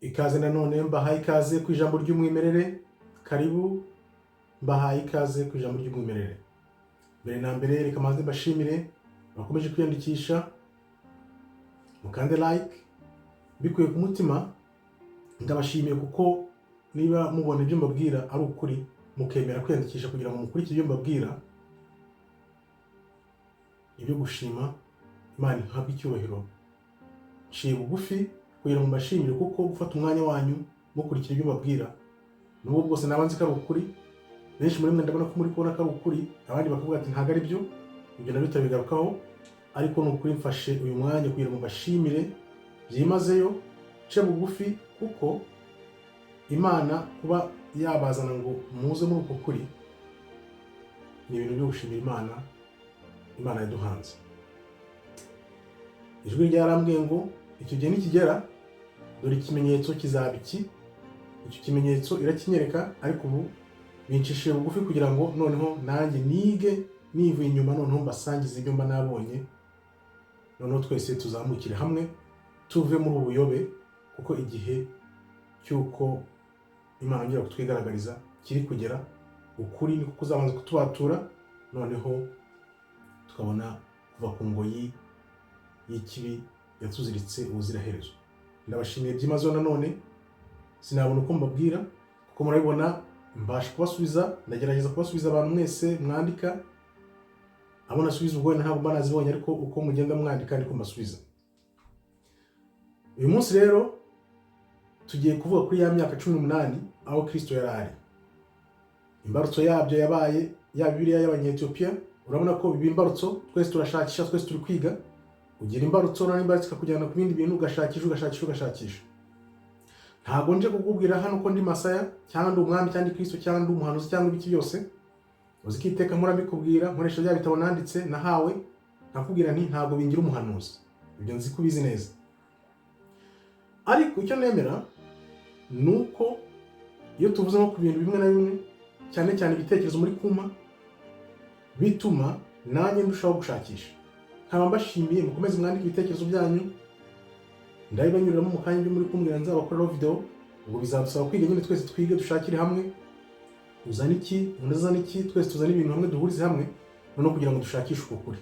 Ikaze nanone, mbahaye ikaze ku ijambo ry'umwimerere. Karibu, mbahaye ikaze ku ijambo ry'umwimerere. Mbere na mbere, reka maze mbashimire bakomeje kwiyandikisha, mukande like mbikuye ku mutima. Ndabashimiye kuko niba mubona ibyo mbabwira ari ukuri, mukemera kwiyandikisha kugira ngo mukurikire ibyo mbabwira, ibyo gushima Imana ihabwe icyubahiro. Nciye bugufi kugira ngo mbashimire, kuko gufata umwanya wanyu mukurikira ibyo mbabwira, nubwo bwose naba nzi ko ari ukuri, benshi muri mwe ndabona ko muri kubona ko ari ukuri, abandi bakavuga ati ntabwo ari byo, ibyo nabyo turabigarukaho, ariko ni ukuri mfashe uyu mwanya kugira ngo mbashimire byimazeyo, nce bugufi, kuko Imana kuba yabazana ngo muze muri uko kuri ni ibintu byo gushimira Imana. Imana yaduhanze. Ijwi ryarambwiye ngo icyo gihe nikigera, dore ikimenyetso kizaba iki. Icyo kimenyetso irakinyereka, ariko ubu bincishije bugufi kugira ngo noneho nanjye nige nivuye inyuma, noneho mbasangize ibyo mba nabonye, noneho twese tuzamukire hamwe tuve muri ubu buyobe, kuko igihe cy'uko Imana yongera kutwigaragariza kiri kugera. Ukuri niko kuzabanza kutubatura, noneho tukabona kuva ku ngoyi y'ikibi yatuziritse ubuziraherezo. Ndabashimiye byimazeyo nanone, sinabona uko mbabwira, kuko murabibona mbasha kubasubiza, ndagerageza kubasubiza abantu mwese mwandika. Abo nasubiza ubwo wenda ntabwo mba nazibonye, ariko uko mugenda mwandika niko mbasubiza. Uyu munsi rero tugiye kuvuga kuri ya myaka 18 aho Kristo yari ari. Imbarutso yabyo yabaye ya Bibiliya y'Abanyetiyopiya. Urabona ko biba imbarutso, twese turashakisha, twese turi kwiga. Ugira imbarutso, noneho imbarutso ikakujyana ku bindi bintu, ugashakisha, ugashakisha, ugashakisha. Ntabwo nje kukubwira hano ko ndi Masaya cyangwa ndi umwami cyangwa ndi Kristo cyangwa ndi umuhanuzi cyangwa ibiki byose. Uzi ko iteka mpora mbikubwira, nkoresha bya bitabo nanditse nahawe, nkakubwira nti ntabwo bingira umuhanuzi. Ibyo nzi ko ubizi neza, ariko icyo nemera ni uko iyo tuvuze nko ku bintu bimwe na bimwe, cyane cyane ibitekerezo muri kumpa, bituma nanjye ndushaho gushakisha. Nkaba mbashimiye, mukomeze mwandike ibitekerezo byanyu, ndabibanyuriramo mu kanya. Ibyo muri kumbwira nzabakoreraho video. Ubwo bizadusaba kwiga nyine, twese twige, dushakire hamwe. Uzana iki, undi azana iki, twese tuzane ibintu hamwe, duhurize hamwe, noneho kugira ngo dushakishe uko kuri.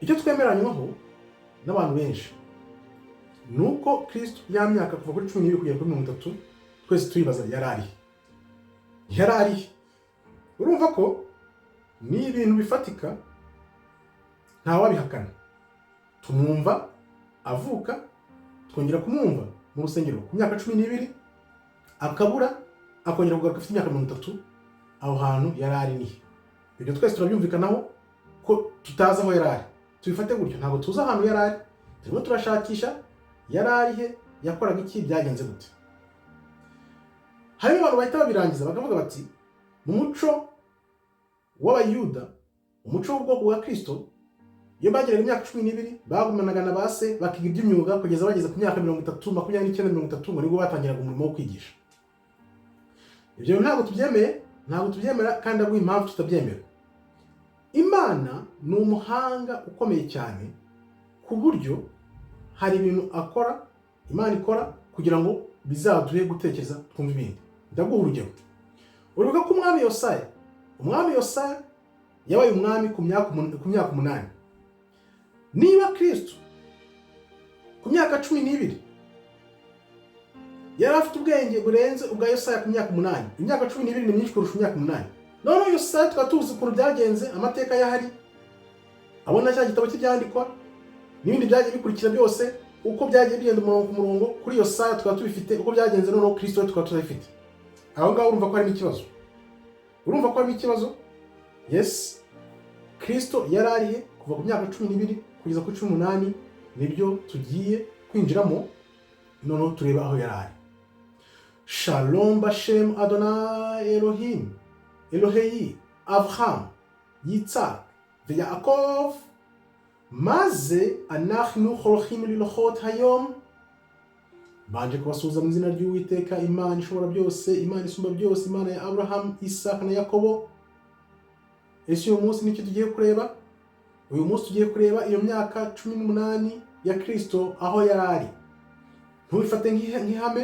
Icyo twemeranywaho n'abantu benshi ni uko Kristo ya myaka kuva kuri 12 kugera kuri 30, twese tuyibaza yari arihe, yari arihe. Urumva ko ni ibintu bifatika, ntawabihakana. Tumwumva avuka, twongera kumwumva mu rusengero ku myaka 12, akabura, akongera kugaruka afite imyaka 30. Aho hantu yari ari nihe? Ibyo twese turabyumvikanaho ko tutazi aho yari ari. Tubifate gutyo, ntabwo tuzi ahantu yari ari, turimo turashakisha yari ari he, yakoraga iki, byagenze gute. Harimo abantu bahita babirangiza bakavuga bati mu muco w'Abayuda, umuco w'ubwoko bwa Kristo, iyo bageraga imyaka 12 bagumanaga na ba se, bakiga iby'imyuga kugeza bageze ku myaka 30, 29, 30, ngo nibwo batangiraga umurimo wo kwigisha. Ibyo ntabwo tubyemeye, ntabwo tubyemera, kandi ndaguha impamvu tutabyemera. Imana ni umuhanga ukomeye cyane, ku buryo hari ibintu akora, Imana ikora kugira ngo bizaduhe gutekereza, twumve ibindi. Ndaguha urugero. Uribuka ko umwami Yosaya, umwami Yosaya yabaye umwami ku myaka 8. Niba Kristo ku myaka 12 yari afite ubwenge burenze ubwa Yosaya ku myaka 8, imyaka 12 ni myinshi kurusha imyaka 8. Noneho Yosaya tukaba tuzi ukuntu byagenze, amateka yahari, abona cya gitabo cy'ibyandikwa n'ibindi byagiye bikurikira byose, uko byagiye bigenda umurongo ku murongo kuri Yosaya tukaba tubifite uko byagenze, noneho Kristo we tukaba tutabifite. Aho ngaho urumva ko harimo ikibazo, urumva ko harimo ikibazo. Yes, Kristo yari arihe kuva ku myaka 12 kugeza kuri 18? Nibyo tugiye kwinjiramo, noneho turebe aho yari ari. Shalom bashem Adonai Elohim Elohei Avraham Yitzhak Yaakov. Maze anachnu holchim lilochot hayom. Mbanje kubasuhuza mu izina ry'Uwiteka Imana ishobora byose, Imana isumba byose, Imana ya Abraham, Isaka na Yakobo. Ese uyu munsi nicyo tugiye kureba? Uyu munsi tugiye kureba iyo myaka 18 ya Kristo aho yari ari. Ntubifate nk'ihame.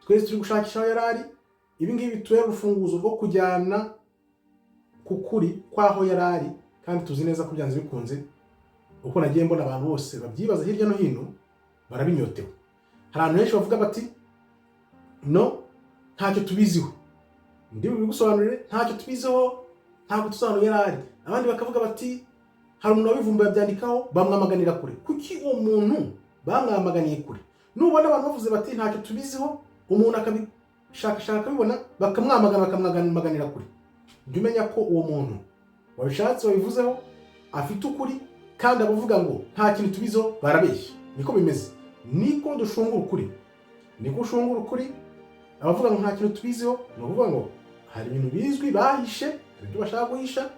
Twese turi gushakisha aho yari ari. Ibi ngibi bitubera urufunguzo rwo kujyana ku kuri kw'aho yari ari, kandi tuzi neza ko byanze bikunze, uko nagiye mbona abantu bose babyibaza hirya no hino, barabinyotewe. Hari abantu benshi bavuga bati: "No, ntacyo tubiziho." Ndi bubigusobanurire. Ntacyo tubiziho, ntabwo tuzi aho yari ari. Abandi bakavuga bati: "Hari umuntu wabivumbuye, abyandikaho, bamwamaganira kure." Kuki uwo muntu bamwamaganiye kure? Nubona abantu bavuze bati: "Ntacyo tubiziho," umuntu akabishakashaka akabibona, bakamwamagana, bakamwamaganira kure, jya umenya ko uwo muntu wabishatse, wabivuzeho, afite ukuri, kandi abavuga ngo nta kintu tubiziho barabeshya. Niko bimeze, niko dushungura ukuri, niko ushungura ukuri. Abavuga ngo nta kintu tubiziho, ni ukuvuga ngo hari ibintu bizwi bahishe, hari ibyo bashaka guhisha.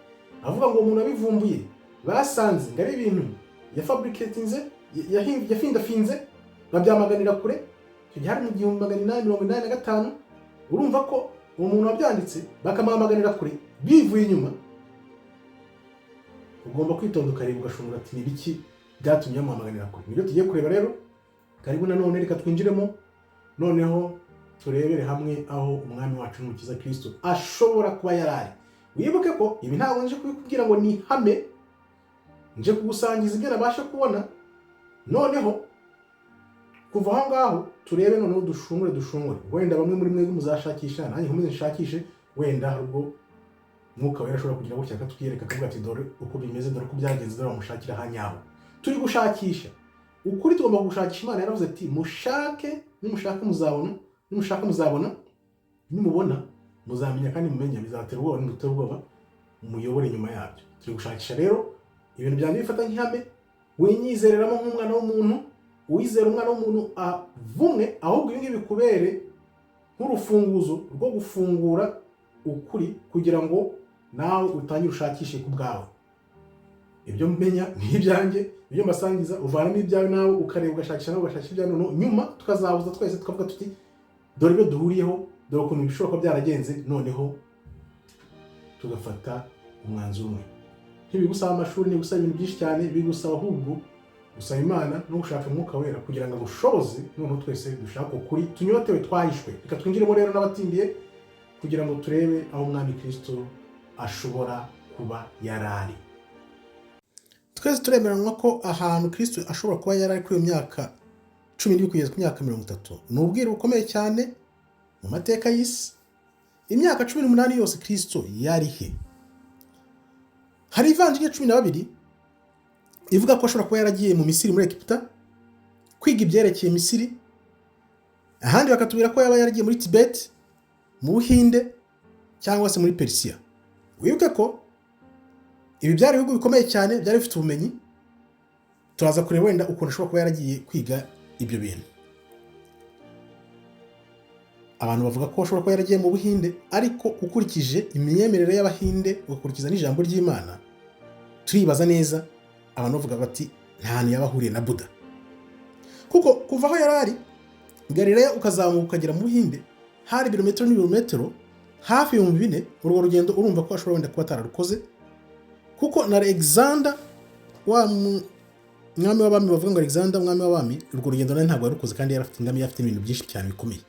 Abavuga ngo umuntu wabivumbuye basanze ngo ari ibintu yafabricatinze, yafindafinze, babyamaganira kure. Icyo gihe hari mu 1885. Urumva ko uwo muntu wabyanditse bakamwamaganira kure bivuye inyuma. Ugomba kwitonda, ukareba, ugashungura ati: "Ni ibiki byatumye bamwamaganira kure?" Nibyo tugiye kureba rero. Karibu nanone, reka twinjiremo noneho turebere hamwe aho Umwami wacu n'Umukiza Kristo ashobora kuba yari ari. Wibuke ko ibi ntabwo nje kubikubwira ngo ni ihame, nje kugusangiza ibyo nabasha kubona. Noneho kuva aho ngaho turebe, noneho dushungure, dushungure. Wenda bamwe muri mwebwe muzashakisha, nanjye nkomeze nshakishe. Wenda hari ubwo Mwuka Wera ashobora kugira gutya akatwiyereka, akavuga ati: "Dore uko bimeze, dore uko byagenze, dore bamushakira ahanyaho." Turi gushakisha ukuri, tugomba gushakisha. Imana yaravuze ati: "Mushake, nimushaka muzabona, nimushaka muzabona, nimubona muzamenya, kandi mumenya bizabatera ubwoba, nimutera ubwoba muyobore nyuma yabyo." Turi gushakisha rero. Ibintu byanjye bifata nk'ihame, winyizereramo nk'umwana w'umuntu. Uwizera umwana w'umuntu avumwe. Ahubwo ibi ngibi bikubere nk'urufunguzo rwo gufungura ukuri, kugira ngo nawe utangire ushakishe ku bwawe. Ibyo menya ni ibyanjye, ibyo mbasangiza uvanamo ibyawe, nawe ukareba, ugashakisha, nawe ugashakisha ibyawe, noneho nyuma tukazahuza twese, tukavuga tuti: "Dore ibyo duhuriyeho, dore ukuntu bishobora kuba byaragenze." Noneho tugafata umwanzuro umwe. Ntibigusaba amashuri, ntibigusaba ibintu byinshi cyane, bigusaba ahubwo gusaba Imana no gushaka Umwuka Wera kugira ngo agushoboze. Noneho twese dushake ukuri tunyotewe twahishwe. Reka twinjiremo rero n'abatindiye, kugira ngo turebe aho Umwami Kristo ashobora kuba yarari. Twese turemeranywa ko ahantu Kristo ashobora kuba yarari kuri iyo myaka 12 kugeza ku myaka 30 ni ubwiru bukomeye cyane mu mateka y'isi. Imyaka 18 yose Kristo yari he? Hari Ivanjiri ya 12 ivuga ko ashobora kuba yaragiye mu Misiri, muri Egiputa, kwiga ibyerekeye Misiri. Ahandi bakatubwira ko yaba yaragiye muri Tibet, mu Buhinde, cyangwa se muri Perisiya. Wibuke ko ibi byari ibihugu bikomeye cyane, byari bifite ubumenyi. Turaza kureba wenda ukuntu ashobora kuba yaragiye kwiga ibyo bintu. Abantu bavuga ko ashobora kuba yaragiye mu Buhinde, ariko ukurikije imyemerere y'Abahinde, ugakurikiza n'ijambo ry'Imana, turibaza neza. Abantu bavuga bati: "Nta hantu yaba ahuriye na Buda," kuko kuva aho yari ari Galileya ukazamuka ukagera mu Buhinde hari ibirometero n'ibirometero hafi 4000. Urwo rugendo urumva ko ashobora wenda kuba atararukoze, kuko na Alexander, wa mwami w'abami, bavuga ngo Alexander umwami w'abami, urwo rugendo nawe ntabwo yarukoze, kandi yari afite ingamiya, afite ibintu byinshi cyane bikomeye.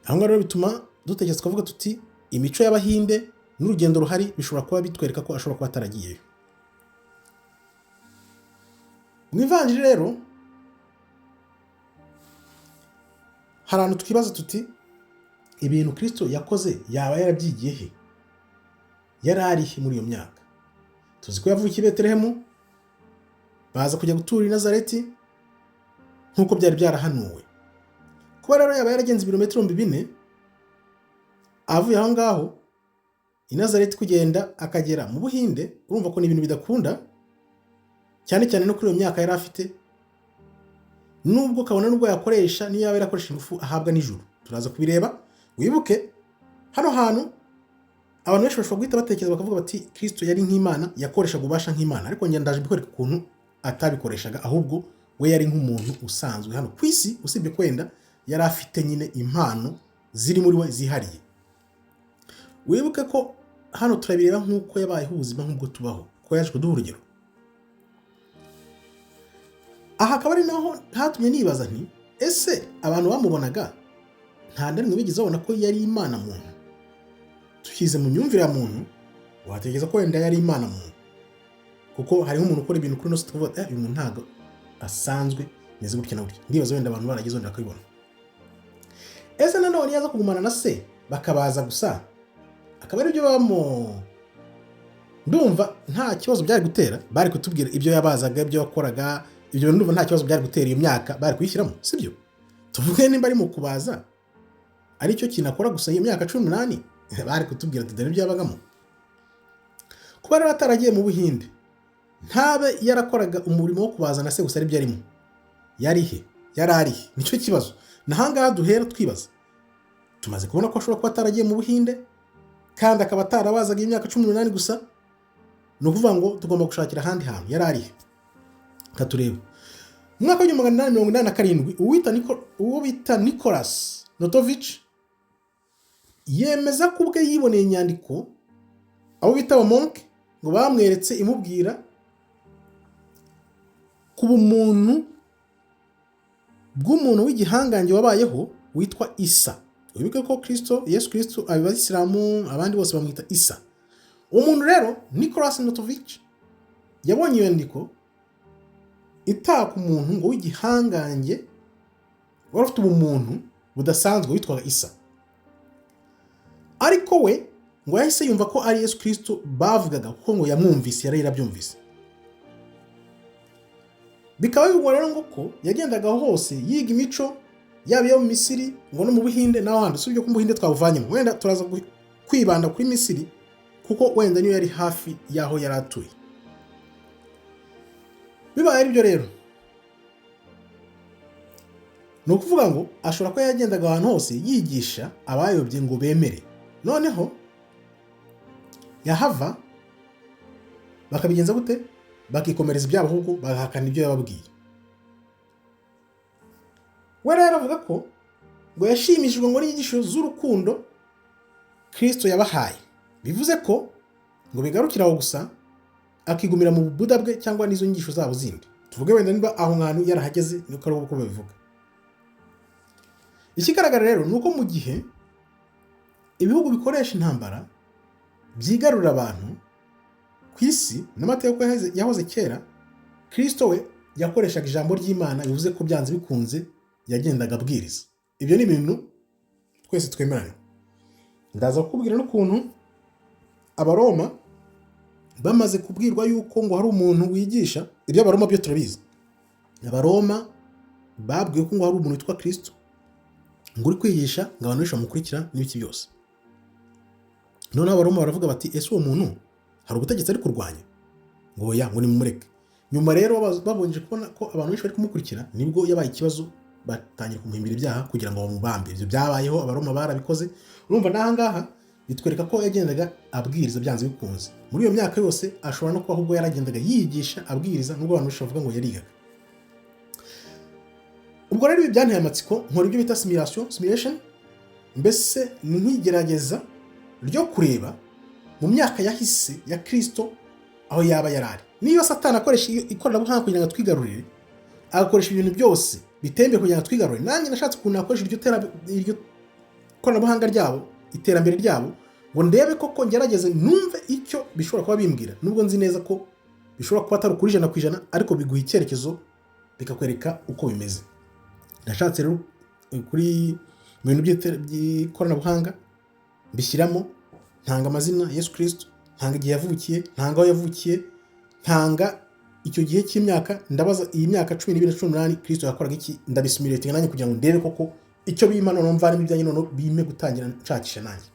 Aho ngaho rero bituma dutekereza, tukavuga tuti: "Imico y'Abahinde n'urugendo ruhari bishobora kuba bitwereka ko ashobora kuba ataragiyeyo." Mu Ivanjiri rero hari ahantu twibaza tuti: "Ibintu Kristo yakoze yaba yarabyigiye he? Yari ari he muri iyo myaka?" Tuzi ko yavukiye i Betelehemu, baza kujya gutura i Nazareti nk'uko byari byarahanuwe. Kuba rero yaba yaragenze ibirometero 4000 avuye aho ngaho i Nazareti kugenda akagera mu Buhinde, urumva ko ni ibintu bidakunda, cyane cyane no kuri iyo myaka yari afite, nubwo kabona nubwo yakoresha, niyo yaba yarakoresha ingufu ahabwa n'ijuru. Turaza kubireba. Wibuke hano hantu abantu benshi bashobora guhita batekereza, bakavuga bati: "Kristo yari nk'Imana, yakoreshaga ububasha nk'Imana." Ariko njye ndaje mbikwereka ukuntu atabikoreshaga, ahubwo we yari nk'umuntu usanzwe hano ku isi, usibye ko wenda yari afite nyine impano ziri muri we zihariye. Wibuke ko hano turabireba nk'uko yabayeho ubuzima nk'ubwo tubaho, ko yaje kuduha urugero. Aha akaba ari naho hatumye nibaza nti Ese abantu bamubonaga nta na rimwe bigeze babona ko yari Imana muntu? Dushyize mu myumvire ya muntu, watekereza ko wenda yari Imana muntu, kuko hariho umuntu ukora ibintu kuri ino si tukavuga: "Eh, uyu muntu ntabwo asanzwe, meze gutya na gutya." Ndibaza wenda abantu barageze wenda bakabibona. Ese nanone yaza kugumana na se bakabaza gusa, akaba aribyo babamo, ndumva nta kibazo byari gutera. Bari kutubwira ibyo yabazaga, ibyo yakoraga, ibyo bintu ndumva nta kibazo byari gutera. Iyo myaka bari kuyishyiramo, sibyo? Tuvuge nimba ari mu kubaza aricyo kintu akora gusa iyo myaka 18, bari kutubwira ati: "Dore ibyo yabagamo." Kuba rero ataragiye mu Buhinde, ntabe yarakoraga umurimo wo kubaza na se gusa aribyo arimo, yari he? Yari ari he? Nicyo kibazo. Nahangaha duhera twibaza. Tumaze kubona ko ashobora kuba ataragiye mu Buhinde kandi akaba atarabazaga imyaka 18 gusa. Ni ukuvuga ngo tugomba gushakira ahandi hantu yari ari he. Reka turebe. Mu mwaka w'1887, uwo bita Nicolas Notovich yemeza ko ubwe yiboneye inyandiko abo bita abamonke ngo bamweretse, imubwira ku bumuntu bw'umuntu w'igihangange wabayeho witwa Isa. Wibuke ko Kirisito, Yesu Kirisito, Abayisilamu, abandi bose bamwita Isa. Uwo muntu rero Nicolas Notovich yabonye iyo nyandiko itaka umuntu ngo w'igihangange wari ufite ubumuntu budasanzwe witwaga Isa, ariko we ngo yahise yumva ko ari Yesu Kirisito bavugaga, kuko ngo yamwumvise, yari yarabyumvise. Bikaba bivugwa rero ngo ko yagendaga hose yiga imico, yaba iyo mu Misiri ngo no mu Buhinde n'aho handi. Usibye ko mu Buhinde twabuvanyemo, wenda turaza kwibanda kuri Misiri kuko wenda niyo yari hafi y'aho yari atuye. Bibaye ari byo rero, ni ukuvuga ngo ashobora kuba yagendaga ahantu hose yigisha abayobye ngo bemere, noneho yahava bakabigenza gute? Bakikomereza ibyabo, ahubwo bagahakana ibyo yababwiye. We rero avuga ko ngo yashimishijwe ngo n'inyigisho z'urukundo Kirisito yabahaye. Bivuze ko ngo bigarukira aho gusa, akigumira mu Buda bwe cyangwa n'izo nyigisho zabo zindi. Tuvuge wenda niba aho hantu yarahageze, niko ari uko babivuga. Ikigaragara rero ni uko mu gihe ibihugu bikoresha intambara byigarurira abantu ku isi n'amategeko yahoze kera, Kirisito we yakoreshaga ijambo ry'Imana. Bivuze ko byanze bikunze yagendaga abwiriza. Ibyo ni ibintu twese twemeranya. Ndaza kukubwira n'ukuntu Abaroma bamaze kubwirwa yuko ngo hari umuntu wigisha. Ibyo Abaroma byo turabizi. Abaroma babwiwe ko ngo hari umuntu witwa Kirisito ngo uri kwigisha, ngo abantu benshi bamukurikira n'ibiki byose. Noneho Abaroma baravuga bati: "Ese uwo muntu hari ubutegetsi ari kurwanya?" Ngo oya, ngo nimumureke. Nyuma rero babonje kubona ko abantu benshi bari kumukurikira, nibwo yabaye ikibazo, batangira kumuhimbira ibyaha kugira ngo bamubambe. Ibyo byabayeho, Abaroma barabikoze. Urumva n'aha ngaha bitwereka ko yagendaga abwiriza byanze bikunze. Muri iyo myaka yose ashobora no kuba ahubwo yaragendaga yigisha, abwiriza, nubwo abantu benshi bavuga ngo yarigaga. Ubwo rero ibi byanteye amatsiko, nkora ibyo bita simulation. Mbese ni nk'igerageza ryo kureba mu myaka yahise ya Kirisito aho yaba yarari. Niba Satani akoresha ikoranabuhanga kugira ngo atwigarurire, agakoresha ibintu byose bitembe kugira ngo atwigarurire, nanjye nashatse ukuntu nakoresha iryo koranabuhanga ryabo, iterambere ryabo, ngo ndebe koko, ngerageze numve icyo bishobora kuba bimbwira, nubwo nzi neza ko bishobora kuba atari ukuri 100%, ariko biguha icyerekezo, bikakwereka uko bimeze. Nashatse rero kuri mu bintu by'ikoranabuhanga mbishyiramo, ntanga amazina Yesu Kirisito, ntanga igihe yavukiye, ntanga aho yavukiye, ntanga icyo gihe cy'imyaka. Ndabaza: iyi myaka 12 na 18 Kirisito yakoraga iki? Ndabisimulatinga nanjye kugira ngo ndebe koko icyo bimpa, noneho mvanemo ibyanjye, noneho bime gutangira nshakisha nanjye.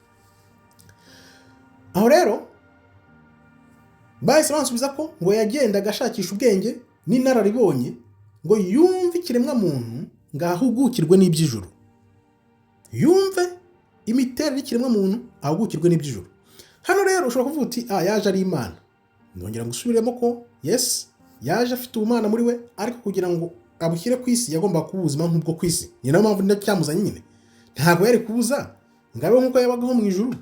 Aho rero bahise bansubiza ko ngo yagendaga ashakisha ubwenge n'inararibonye, ngo yumve ikiremwamuntu, ngo ahugukirwe n'iby'ijuru, yumve imiterere y'ikiremwamuntu, ahugukirwe n'iby'ijuru. Hano rero ushobora kuvuga uti: "Ah, yaje ari Imana." Ndongera gusubiremo ko yes, yaje afite ubumana muri we, ariko kugira ngo abushyire ku isi yagombaga kuba ubuzima nk'ubwo ku isi. Ni nayo mpamvu cyamuzanye nyine. Ntabwo yari kubuza ngo abeho nk'uko yabagaho mu ijuru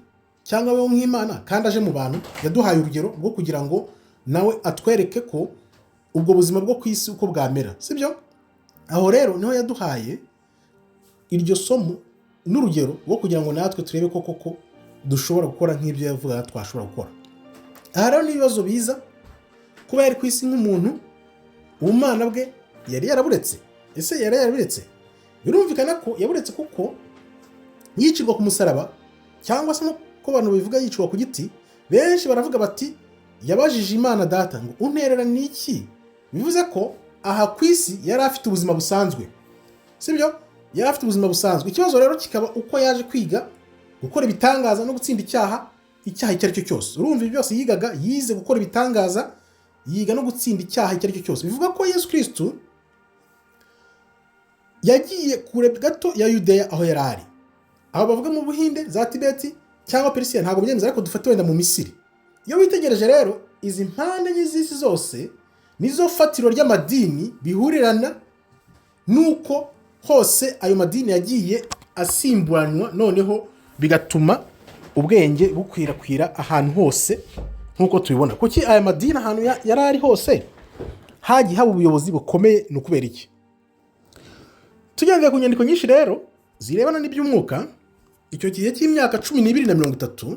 cyangwa abeho nk'Imana kandi aje mu bantu. Yaduhaye urugero rwo kugira ngo nawe atwereke ko ubwo buzima bwo ku isi uko bwamera, sibyo? Aho rero niho yaduhaye. Iryo somo n'urugero rwo kugira ngo natwe turebe ko koko dushobora gukora nk'ibyo yavugaga twashobora gukora. Aha rero n'ibibazo biza kuba yari ku isi nk'umuntu, ubumana bwe yari yaraburetse. Ese yari yarabiretse? Birumvikana ko yaburetse, kuko yicirwa ku musaraba, cyangwa se nk'uko abantu babivuga yicirwa ku giti, benshi baravuga bati yabajije Imana Data ngo "Unterera ni iki?" Bivuze ko aha ku isi yari afite ubuzima busanzwe, sibyo? Yari afite ubuzima busanzwe. Ikibazo rero kikaba uko yaje kwiga gukora ibitangaza no gutsinda icyaha, icyaha icyo ari cyo cyose. Urumva, ibi byose yigaga, yize gukora ibitangaza, yiga no gutsinda icyaha icyo ari cyo cyose. Bivuga ko Yesu Kirisitu yagiye kure gato ya Yudeya aho yari ari, aho bavuga mu Buhinde, za Tibeti cyangwa Perisiya, ntabwo byemeza, ariko dufate wenda mu Misiri. Iyo witegereje rero izi mpande enye z'isi zose nizo fatiro ry'amadini, bihurirana nuko hose ayo madini yagiye asimburanwa, noneho bigatuma ubwenge bukwirakwira ahantu hose nk'uko tubibona. Kuki aya madini ahantu yari ari hose hagiye haba ubuyobozi bukomeye? Ni ukubera iki? Tugendeye ku nyandiko nyinshi rero zirebana n'iby'umwuka, icyo gihe cy'imyaka 12 na 30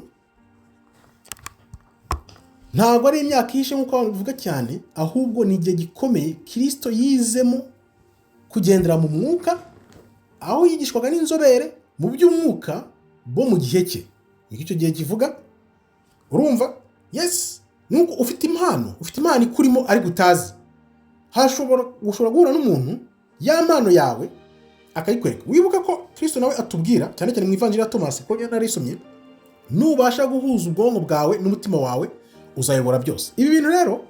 ntabwo ari imyaka ihishe nk'uko abantu babivuga cyane, ahubwo ni igihe gikomeye Kirisito yizemo kugendera mu mwuka, aho yigishwaga n'inzobere mu by'umwuka bo mu gihe cye. Niko icyo gihe kivuga. Urumva, yes, nuko ufite impano, ufite impano ikurimo ariko utazi. Hashobora ushobora guhura n'umuntu, ya mpano yawe akayikwereka. Wibuka ko Kirisito nawe atubwira cyane cyane mu Ivanjiri ya Tomasi, ko narisomye: "Nubasha guhuza ubwonko bwawe n'umutima wawe, uzayobora byose." Ibi bintu rero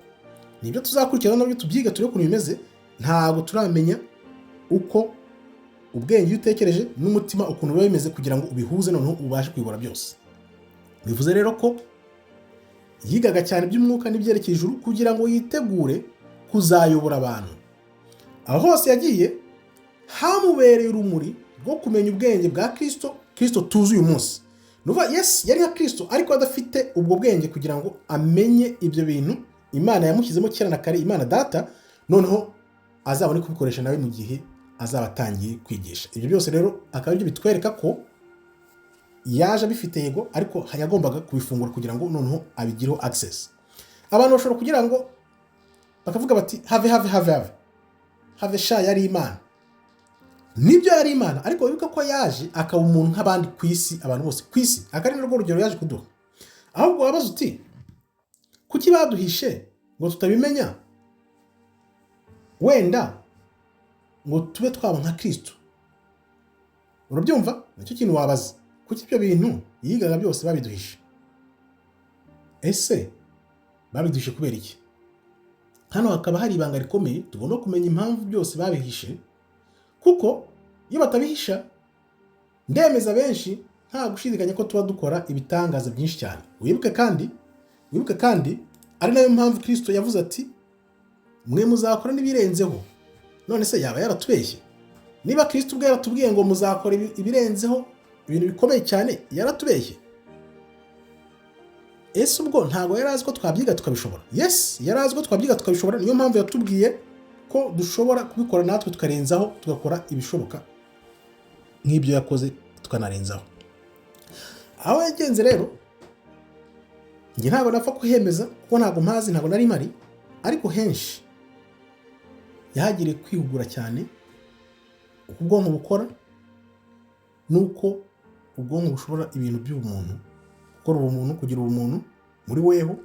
nibyo tuzakurikirana, nabyo tubyiga, turebe ukuntu bimeze. Ntabwo turamenya uko ubwenge, iyo utekereje, n'umutima ukuntu biba bimeze kugira ngo ubihuze, noneho ubashe kuyobora byose. Bivuze rero ko yigaga cyane iby'umwuka n'ibyerekeye ijuru kugira ngo yitegure kuzayobora abantu. Aho hose yagiye hamubereye urumuri rwo kumenya ubwenge bwa Kirisito, Kirisito tuzi uyu munsi. Nuva yes, yari nka Kirisito ariko adafite ubwo bwenge kugira ngo amenye ibyo bintu Imana yamushyizemo kera na kare, Imana Data, noneho azabone kubikoresha nawe mu gihe azaba atangiye kwigisha. Ibyo byose rero akaba aribyo bitwereka ko yaje abifite, yego, ariko yagombaga kubifungura kugira ngo noneho abigireho access. Abantu bashobora kugira ngo bakavuga bati "Have, have, have, have, have sha, yari Imana." Nibyo, yari Imana, ariko wibuke ko yaje akaba umuntu nk'abandi ku isi, abantu bose ku isi, akaba ari narwo rugero yaje kuduha. Ahubwo wabaza uti "Kuki baduhishe ngo tutabimenya, wenda ngo tube twaba nka Kirisito?" Urabyumva? Nicyo kintu wabaza: kuki ibyo bintu yigaga byose babiduhishe? Ese babiduhishe kubera iki? Hano hakaba hari ibanga rikomeye tugomba kumenya, impamvu byose babihishe, kuko iyo batabihisha, ndemeza benshi nta gushidikanya ko tuba dukora ibitangaza byinshi cyane. Wibuke kandi ari nayo mpamvu Kirisito yavuze ati "Mwe muzakora n'ibirenzeho." None se yaba yaratubeshye? Niba Kirisito ubwe yaratubwiye ngo muzakora ibirenzeho, ibintu bikomeye cyane, yaratubeshye? Ese ubwo ntabwo yari azi ko twabyiga tukabishobora? Yes, yari azi ko twabyiga tukabishobora. Niyo mpamvu yatubwiye ko dushobora kubikora natwe tukarenzaho, tugakora ibishoboka nk'ibyo yakoze, tukanarenzaho. Aho yagenze rero, njye ntabwo napfa kuhemeza kuko ntabwo mpazi, ntabwo nari mpari, ariko henshi yahagiriye kwihugura cyane uko ubwonko bukora n'uko ubwonko bushobora ibintu by'ubumuntu, gukora ubumuntu, kugira ubumuntu muri weho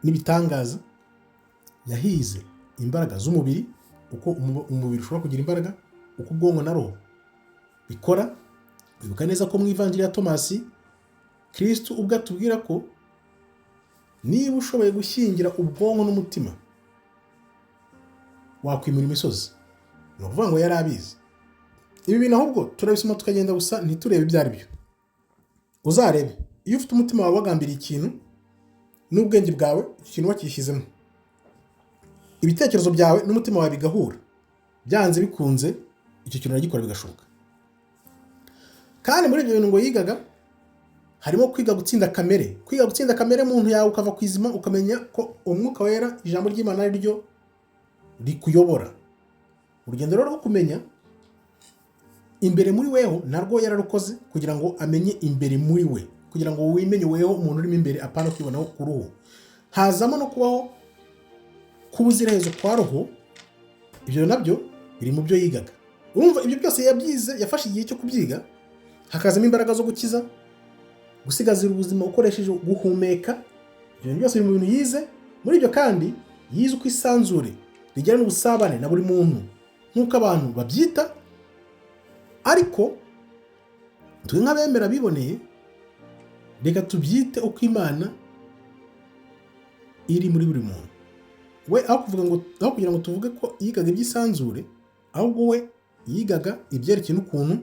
n'ibitangaza. Yahize imbaraga z'umubiri, uko umubiri ushobora kugira imbaraga, uko ubwonko na roho bikora. Wibuka neza ko mu Ivanjiri ya Tomasi, Kirisitu ubwo atubwira ko niba ushoboye gushyingira ubwonko n'umutima wakwimura imisozi. Ni ukuvuga ngo yari abizi ibi bintu, ahubwo turabisoma tukagenda gusa ntiturebe ibyo ari byo. Uzarebe, iyo ufite umutima wawe wagambiriye ikintu n'ubwenge bwawe, icyo kintu wakishyizemo, ibitekerezo byawe n'umutima wawe bigahura, byanze bikunze icyo kintu uragikora bigashoboka. Kandi muri ibyo bintu ngo yigaga harimo kwiga gutsinda kamere, kwiga gutsinda kamere muntu yawe, ukava ku izima, ukamenya ko Umwuka Wera, ijambo ry'Imana, ari ryo rikuyobora urugendo rero rwo kumenya. Imbere muri weho narwo yararukoze kugira ngo amenye imbere muri we, kugira ngo wimenye weho umuntu urimo imbere, apana kwibonaho ku ruhu. Hazamo no kubaho k'ubuziraherezo kwa roho. Ibyo nabyo biri mu byo yigaga. Urumva, ibyo byose yabyize, yafashe igihe cyo kubyiga. Hakazamo imbaraga zo gukiza, gusigazira ubuzima ukoresheje guhumeka. Ibyo bintu byose biri mu bintu yize. Muri ibyo kandi yize uko isanzure rigirana ubusabane na buri muntu nk'uko abantu babyita, ariko twe nk'abemera biboneye, reka tubyite uko Imana iri muri buri muntu. We aho kuvuga ngo, aho kugira ngo tuvuge ko yigaga iby'isanzure, ahubwo we yigaga ibyerekeye n'ukuntu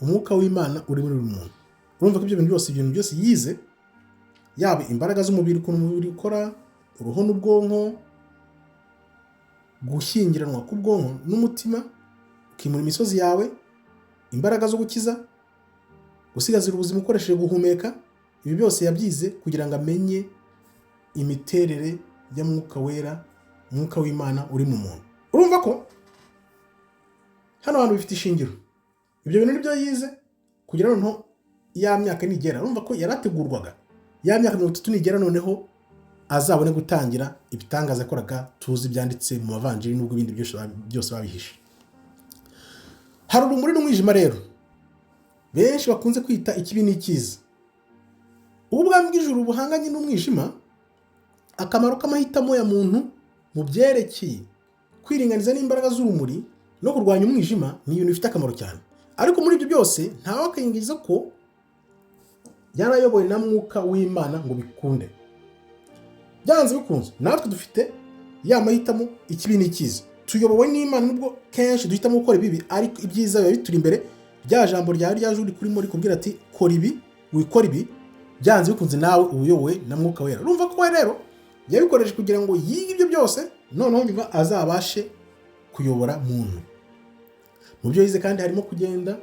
umwuka w'Imana uri muri buri muntu. Urumva ko ibyo bintu byose yize, yaba imbaraga z'umubiri, ukuntu umubiri ukora, uruhu n'ubwonko, gushyingiranwa k'ubwonko n'umutima, ukimura imisozi yawe, imbaraga zo gukiza, gusigazira ubuzima ukoresheje guhumeka, ibi byose yabyize kugira ngo amenye imiterere ya Mwuka Wera, umwuka w'Imana uri mu muntu. Urumva ko hano hantu bifite ishingiro. Ibyo bintu nibyo yize kugira noneho ya myaka nigera, urumva ko yarategurwaga, ya myaka 30 nigera noneho azabone gutangira ibitangaza yakoraga tuzi byanditse mu mavanjiri, n'ubwo ibindi byose babihishe. Hari urumuri n'umwijima rero benshi bakunze kwita ikibi n'icyiza. Ubu bwami bw'ijuru buhanganye n'umwijima. Akamaro k'amahitamo ya muntu mu byerekeye kwiringaniza n'imbaraga z'urumuri no kurwanya umwijima ni ibintu bifite akamaro cyane. Ariko muri ibyo byose ntawe akiyingiza ko yarayobowe na Mwuka w'Imana ngo bikunde. Byanze bikunze natwe dufite ya mahitamo, ikibi n'icyiza. Tuyobowe n'Imana, nubwo kenshi duhitamo gukora ibibi, ariko ibyiza biba bituri imbere. Rya jambo ryawe rya juri kurimo rikubwira ati: "Kora ibi, wikora ibi." Byanze bikunze nawe uba uyobowe na Mwuka Wera. Urumva ko we rero yabikoresheje kugira ngo yige ibyo byose, noneho nyuma azabashe kuyobora muntu. Mu byo yize kandi harimo kugenda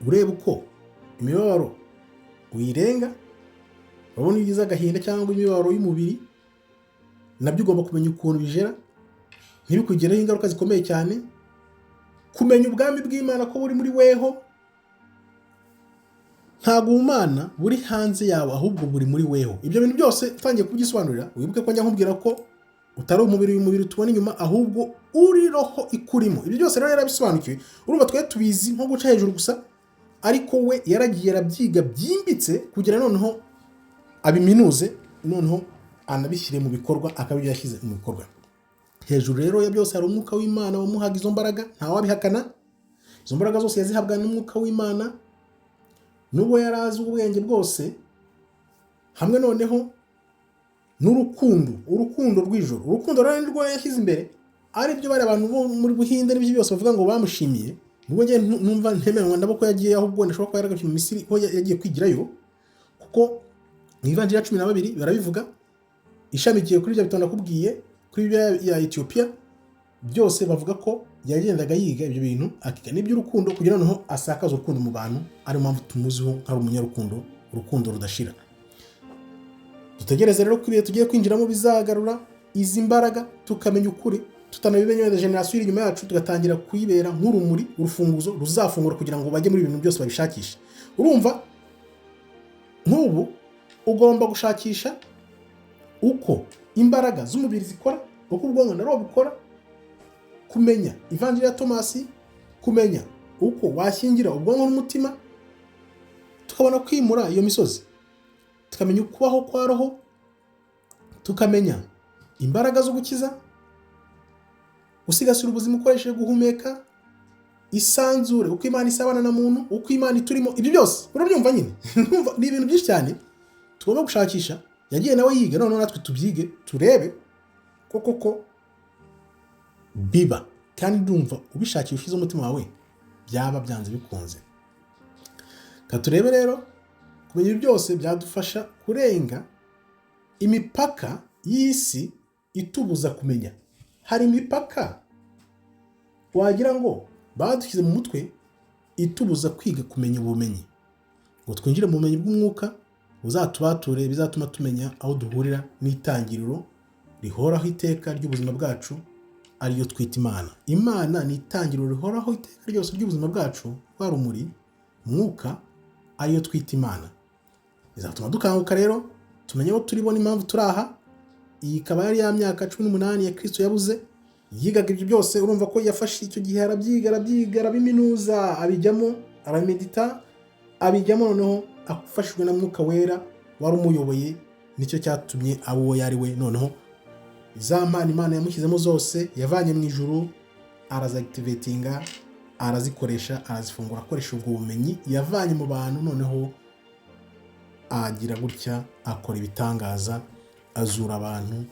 ureba uko imibabaro uyirenga. Urabona, iyo ugize agahinda cyangwa imibabaro y'umubiri, nabyo ugomba kumenya ukuntu bijera ntibikugireho ingaruka zikomeye cyane. Kumenya ubwami bw'Imana ko buri muri weho, ntabwo ubumana buri hanze yawe, ahubwo buri muri weho. Ibyo bintu byose utangiye kubyisobanurira, wibuke ko njya nkubwira ko utari umubiri, uyu mubiri tubona inyuma, ahubwo uri roho ikurimo. Ibyo byose rero yarabisobanukiwe. Urumva, twe tubizi nko guca hejuru gusa, ariko we yaragiye arabyiga byimbitse kugira noneho abiminuze, noneho anabishyire mu bikorwa, akaba ibyo yashyize mu bikorwa. Hejuru rero ya byose hari umwuka w'Imana wamuhaga izo mbaraga, ntawabihakana. Izo mbaraga zose yazihabwa n'umwuka w'Imana, nubwo yari azi ubwenge bwose, hamwe noneho n'urukundo, urukundo rw'ijoro. Urukundo rero nirwo yashyize imbere, ari byo bari abantu bo muri Buhinde n'ibyo byose bavuga ngo bamushimiye, nubwo njye numva ntemeranywa nabo ko yagiye, ahubwo wenda ashobora kuba yaragarukiye mu Misiri ko yagiye kwigirayo, kuko mu Ivanjiri ya 12 barabivuga, ishamikiye kuri ibyo bitabo nakubwiye, kuri ibyo ya Etiyopiya byose, bavuga ko yagendaga yiga ibyo bintu, akiga n'iby'urukundo kugira noneho asakaze urukundo mu bantu, ariyo mpamvu tumuziho nk'ari umunyarukundo, urukundo rudashira. Dutegereze rero ko ibihe tugiye kwinjiramo bizagarura izi mbaraga, tukamenya ukuri tutanabimenye. Wenda génération iri inyuma yacu tugatangira kuyibera nk'urumuri, urufunguzo ruzafungura kugira ngo bajye muri ibintu byose babishakishe. Urumva, nk'ubu ugomba gushakisha uko imbaraga z'umubiri zikora, uko ubwonko na roho bukora, kumenya Ivanjiri ya Tomasi, kumenya uko washyingira ubwonko n'umutima, tukabona kwimura iyo misozi, tukamenya ukubaho kwa roho, tukamenya imbaraga zo gukiza, gusigasira ubuzima ukoresheje guhumeka, isanzure, uko Imana isabana na muntu, uko Imana iturimo. Ibyo byose urabyumva nyine. Ni ibintu byinshi cyane tugomba gushakisha. Yagiye nawe yiga, noneho natwe tubyige, turebe ko koko biba. Kandi ndumva ubishakisha ushyize umutima wawe, byaba byanze bikunze. Reka turebe rero, kumenya ibi byose byadufasha kurenga imipaka y'isi itubuza kumenya. Hari imipaka wagira ngo badushyize mu mutwe itubuza kwiga, kumenya ubumenyi, ngo twinjire mu bumenyi bw'umwuka buzatubature, bizatuma tumenya aho duhurira n'itangiriro rihoraho iteka ry'ubuzima bwacu, Ariyo twita Imana. Imana ni itangiriro rihoraho iteka ryose ry'ubuzima bwacu, rwa rumuri, mwuka, ariyo twita Imana. Bizatuma dukanguka rero, tumenye aho turi, n'impamvu turi aha. Iyi ikaba yari ya myaka 18 ya Kristo yabuze, yigaga ibyo byose. Urumva ko yafashe icyo gihe arabyiga, arabyiga, arabiminuza, abijyamo, arabimedita, abijyamo. Noneho afashijwe na Mwuka Wera wari umuyoboye, nicyo cyatumye aba uwo yari we. Noneho za mpano Imana yamushyizemo zose yavanye mu ijuru, arazactivatinga, arazikoresha, arazifungura akoresha ubwo bumenyi yavanye mu bantu. Noneho agira gutya akora ibitangaza, azura abantu.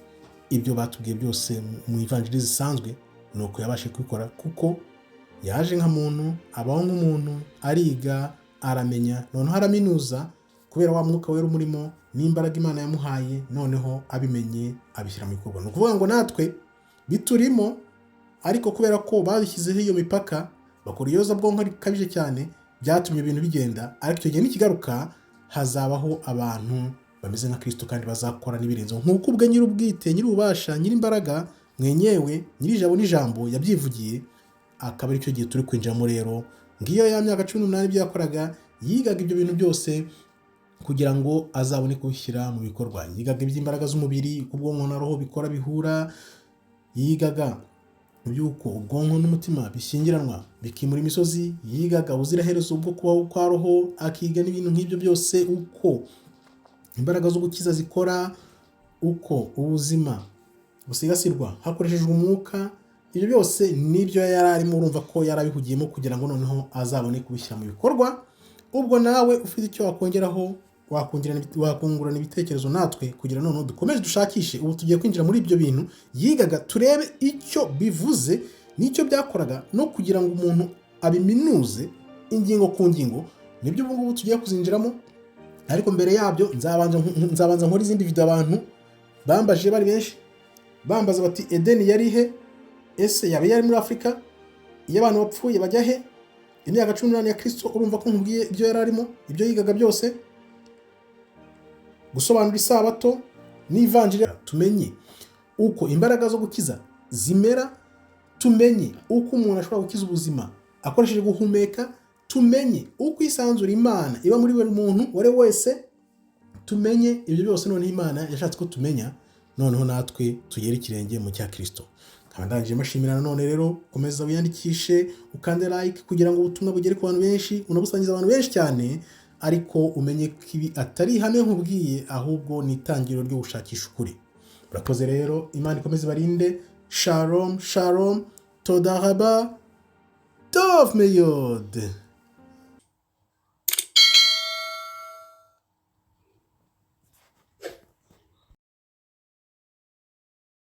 Ibyo batubwiye byose mu ivanjiri zisanzwe ni uko yabashije kubikora, kuko yaje nka muntu, abaho nk'umuntu, ariga, aramenya, noneho araminuza kubera wa Mwuka Wera umurimo n'imbaraga Imana yamuhaye. Noneho abimenye, abishyira mu bikorwa. Ni ukuvuga ngo natwe biturimo, ariko kubera ko babishyizeho iyo mipaka, bakora iyozabwonko rikabije cyane, byatumye ibintu bigenda. Ariko icyo gihe nikigaruka, hazabaho abantu bameze nka Kirisito kandi bazakora n'ibirenzeho, nk'uko ubwe nyir'ubwite, nyir'ububasha, nyir'imbaraga mwenyewe, nyir'ijabo n'ijambo yabyivugiye. Akaba aricyo gihe turi kwinjiramo rero. Ngiyo ya myaka 18, ibyo yakoraga, yigaga ibyo bintu byose kugira ngo azabone kubishyira mu bikorwa. Yigaga iby'imbaraga z'umubiri, uko ubwonko na roho bikora, bihura. Yigaga by'uko ubwonko n'umutima bishyingiranwa, bikimura imisozi. Yigaga ubuziraherezo bwo kubaho kwa roho, akiga n'ibintu nk'ibyo byose, uko imbaraga zo gukiza zikora, uko ubuzima busigasirwa hakoreshejwe umwuka. Ibyo byose nibyo yari arimo. Urumva ko yari abihugiyemo kugira ngo noneho azabone kubishyira mu bikorwa. Ubwo nawe ufite icyo wakongeraho, wakungurana ibitekerezo natwe kugira noneho dukomeze dushakishe. Ubu tugiye kwinjira muri ibyo bintu yigaga, turebe icyo bivuze n'icyo byakoraga, no kugira ngo umuntu abiminuze ingingo ku ngingo. Nibyo ubu ngubu tugiye kuzinjiramo. Ariko mbere yabyo nzabanza nkora izindi video. Abantu bambajije bari benshi, bambaza bati: "Edeni yari he? Ese yaba yari muri Afurika? Iyo abantu bapfuye bajya he?" Imyaka 18 ya Kristo, urumva ko nkubwiye ibyo yari arimo, ibyo yigaga byose, gusobanura isabato n'ivanjiri, tumenye uko imbaraga zo gukiza zimera, tumenye uko umuntu ashobora gukiza ubuzima akoresheje guhumeka, tumenye uko isanzura Imana iba muri buri muntu uwo ari we wese, tumenye ibyo byose. Noneho Imana yashatse ko tumenya, noneho natwe tugere ikirenge mu cya Kirisito. Nkaba ndangije mbashimira nanone. Rero komeza wiyandikishe, ukande like kugira ngo ubutumwa bugere ku bantu benshi, unabusangize abantu benshi cyane. Ariko umenye ko ibi atari ihame nkubwiye, ahubwo ni itangiriro ryo gushakisha ukuri. Murakoze rero, Imana ikomeze ibarinde. Shalom shalom, toda raba, tov meyod.